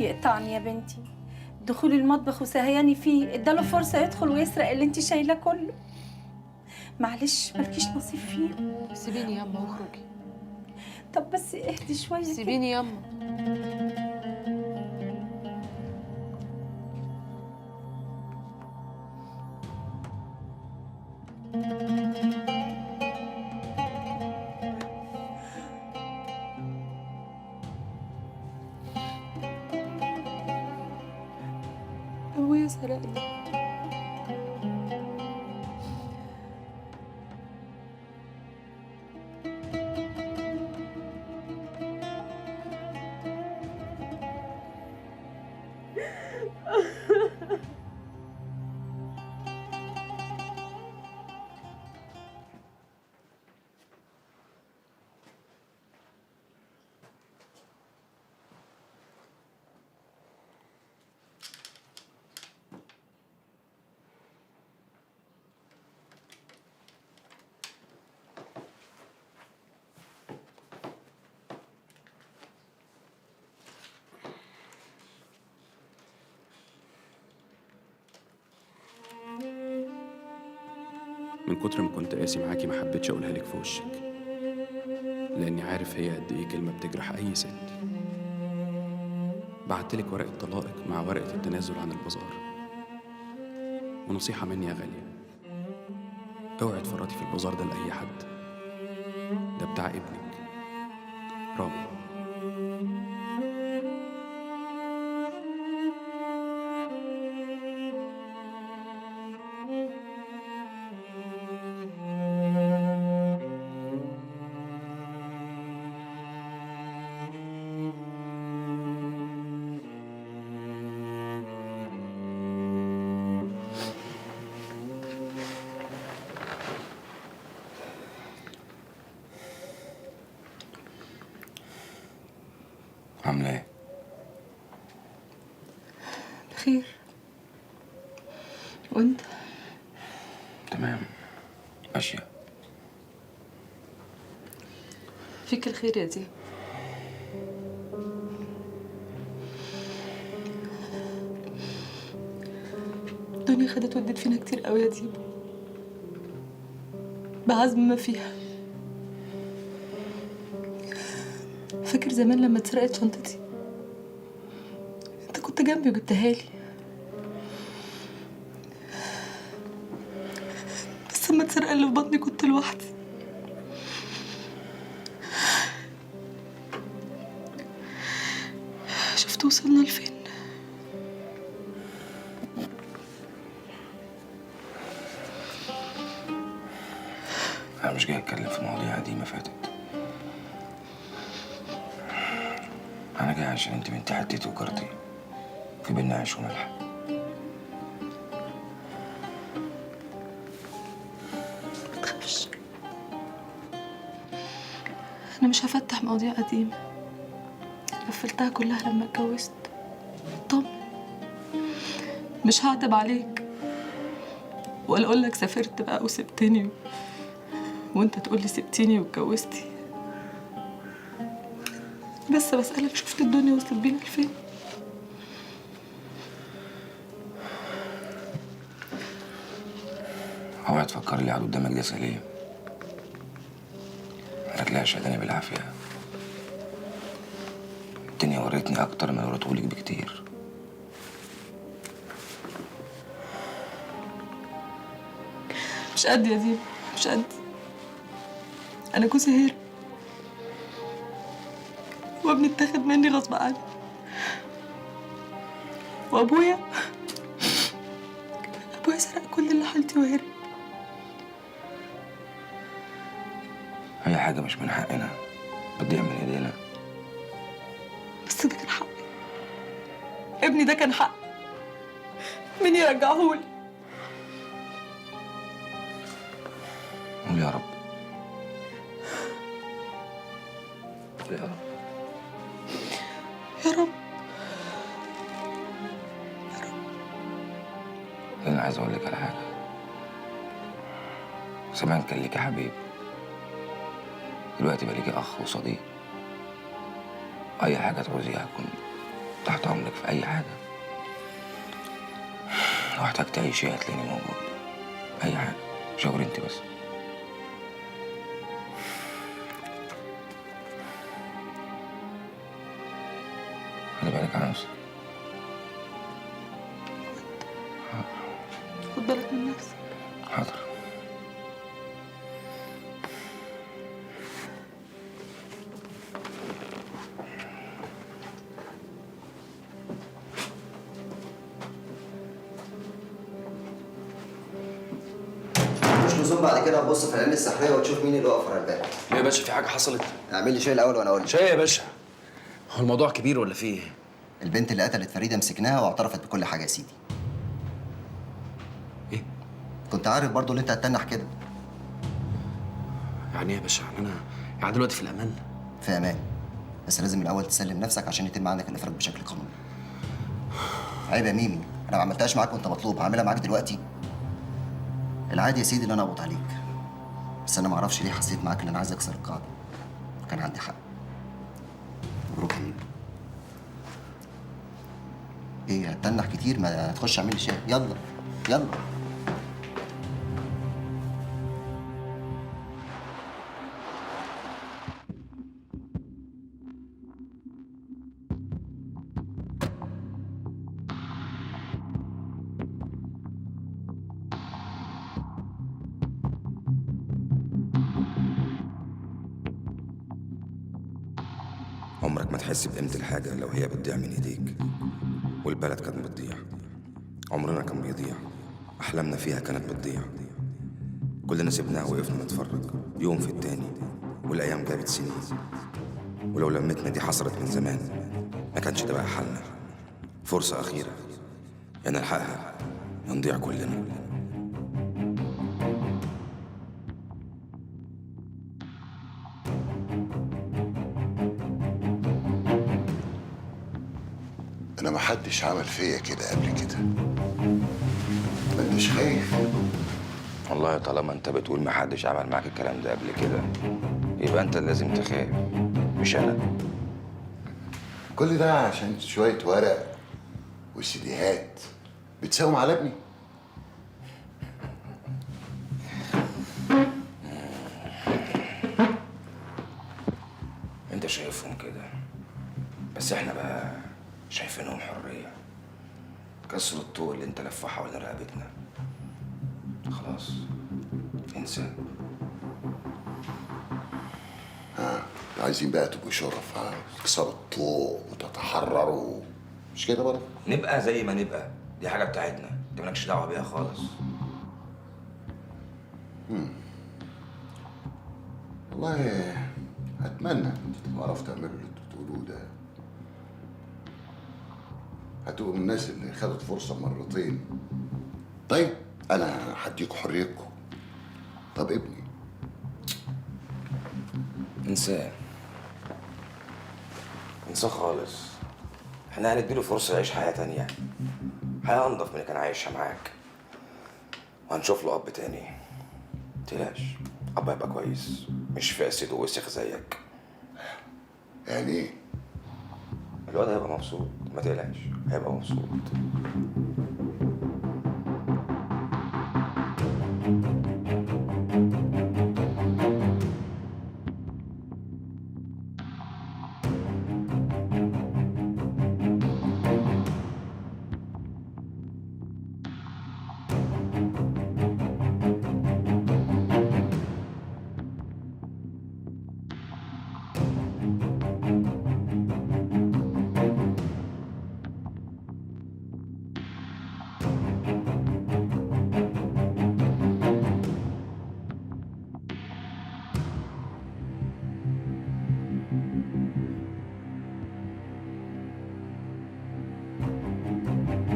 يقطعني يا بنتي، دخول المطبخ وسهياني فيه اداله فرصة يدخل ويسرق اللي انت شايلاه كله. معلش مالكيش نصيب فيه. سيبيني ياما واخرجي. طب بس اهدي شوية. سيبيني ياما. أبويا سرقني. من كتر ما كنت قاسي معاكي ما حبيتش اقولها لك في وشك، لاني عارف هي قد ايه كلمة بتجرح اي ست. بعتلك ورقة طلاقك مع ورقة التنازل عن البازار. ونصيحة مني يا غالية، اوعي تفرطي في البازار ده لاي حد، ده بتاع ابنك رامي. عاملة ايه؟ بخير. وانت؟ تمام، ماشية. فيك الخير يا دي. الدنيا خدت ودت فينا كتير قوي يا ديب، بعزم ما فيها. فاكر زمان لما اتسرقت شنطتي؟ انت كنت جنبي وجبتها لي. بس لما اتسرق اللي في بطني كنت لوحدي. شفت وصلنا لفين؟ انا مش جاي اتكلم في مواضيع قديمة فاتت. أنا جاي عشان أنت بنت حتتي وجارتي، في بينا عيش وملح. ما تخافش، أنا مش هفتح مواضيع قديمة، قفلتها كلها لما اتجوزت. طب مش هعتب عليك ولا أقول لك سافرت بقى وسبتني وأنت تقول لي سبتيني واتجوزتي. بس بسألك، شفت الدنيا وصلت بينا لفين؟ اوعي تفكري اللي قاعد قدامك ده سليم. رجليها شداني بالعافية. الدنيا وريتني أكتر من وريتهولك بكتير. مش قد يا ديب، مش قد. أنا جوزي هرب وابني اتاخد مني غصب عني، وابويا سرق كل اللي حالتي وهرب. هي حاجة مش من حقنا، بتضيع من ايدينا. بس ده كان حقي، ابني ده كان حقي، مين يرجعهولي؟ قول يا رب، قول يا رب، يا رب، يا رب. أنا عايز أقول لك على حاجة. زمان كان ليكي حبيب، دلوقتي بقى ليكي أخ وصديق. أي حاجة تعوزيها هكون تحت امرك في اي حاجة. لو احتجت اي شيء هتلاقيني موجود. اي حاجة، شاوري انت بس. خلي بالك على نفسك. خد بالك من نفسك. حاضر. مش لزوم بعد كده تبص في العين السحريه وتشوف مين اللي واقف ورا الباب. ليه يا باشا، في حاجة حصلت؟ اعمل لي شاي الاول وانا اقول لك. شاي يا باشا؟ هو الموضوع كبير ولا فيه ايه؟ البنت اللي قتلت فريدة مسكناها واعترفت بكل حاجة يا سيدي. ايه؟ كنت عارف برضو اللي انت هتتنح كده. يعني ايه يا باشا؟ يعني انا يعني دلوقتي في الامان؟ في امان، بس لازم الاول تسلم نفسك عشان يتم عندك الافراج بشكل قانوني. عيب يا ميمي، انا ما عملتهاش معاك وانت مطلوب، هعملها معاك دلوقتي؟ العادي يا سيدي اللي انا اقبض عليك، بس انا ما اعرفش ليه حسيت معاك ان انا عايز اكسر القاعدة. كان عندي حق. مبروك يا ميمي. ايه هتتنح كتير؟ ما تخش اعمل لي شاي. يلا يلا. عمرك ما تحس بقيمة الحاجة لو هي بتضيع من ايديك. والبلد كانت بتضيع، عمرنا كان بيضيع، أحلامنا فيها كانت بتضيع. كلنا سيبناها وقفنا نتفرج يوم في التاني، والأيام جابت سنين. ولو لمتنا دي حصلت من زمان ما كانش ده بقى حالنا. فرصة أخيرة، يا نلحقها يا نضيع كلنا. أنا محدش عمل فيا كده قبل كده. ما أنتش خايف؟ والله طالما أنت بتقول محدش عمل معاك الكلام ده قبل كده، يبقى أنت اللي لازم تخاف، مش أنا. كل ده عشان شوية ورق وسيديهات بتساوم على ابني؟ أنت شايفهم كده، بس إحنا بقى شايفينهم حرية. كسروا الطوق اللي انت لفه حوالين رقبتنا. خلاص انسى. عايزين بقى تبقوا شرفاء، تكسروا الطوق وتتحرروا، مش كده برضه؟ نبقى زي ما نبقى، دي حاجة بتاعتنا، انت مالكش دعوة بيها خالص. والله أتمنى إن انتوا تعرفوا تعملوا اللي انتوا بتقولوه ده. هتبقوا من الناس اللي خدت فرصة مرتين. طيب أنا هديكوا حريتكم. طب ابني؟ انساه، انساه خالص. احنا هنديله فرصة يعيش حياة تانية، حياة أنضف من اللي كان عايشها معاك. وهنشوف له أب تاني. متقلقش، أب هيبقى كويس، مش فاسد ووسخ زيك. يعني إيه؟ الواد هيبقى مبسوط، ما تقلقش، هيبقى مبسوط.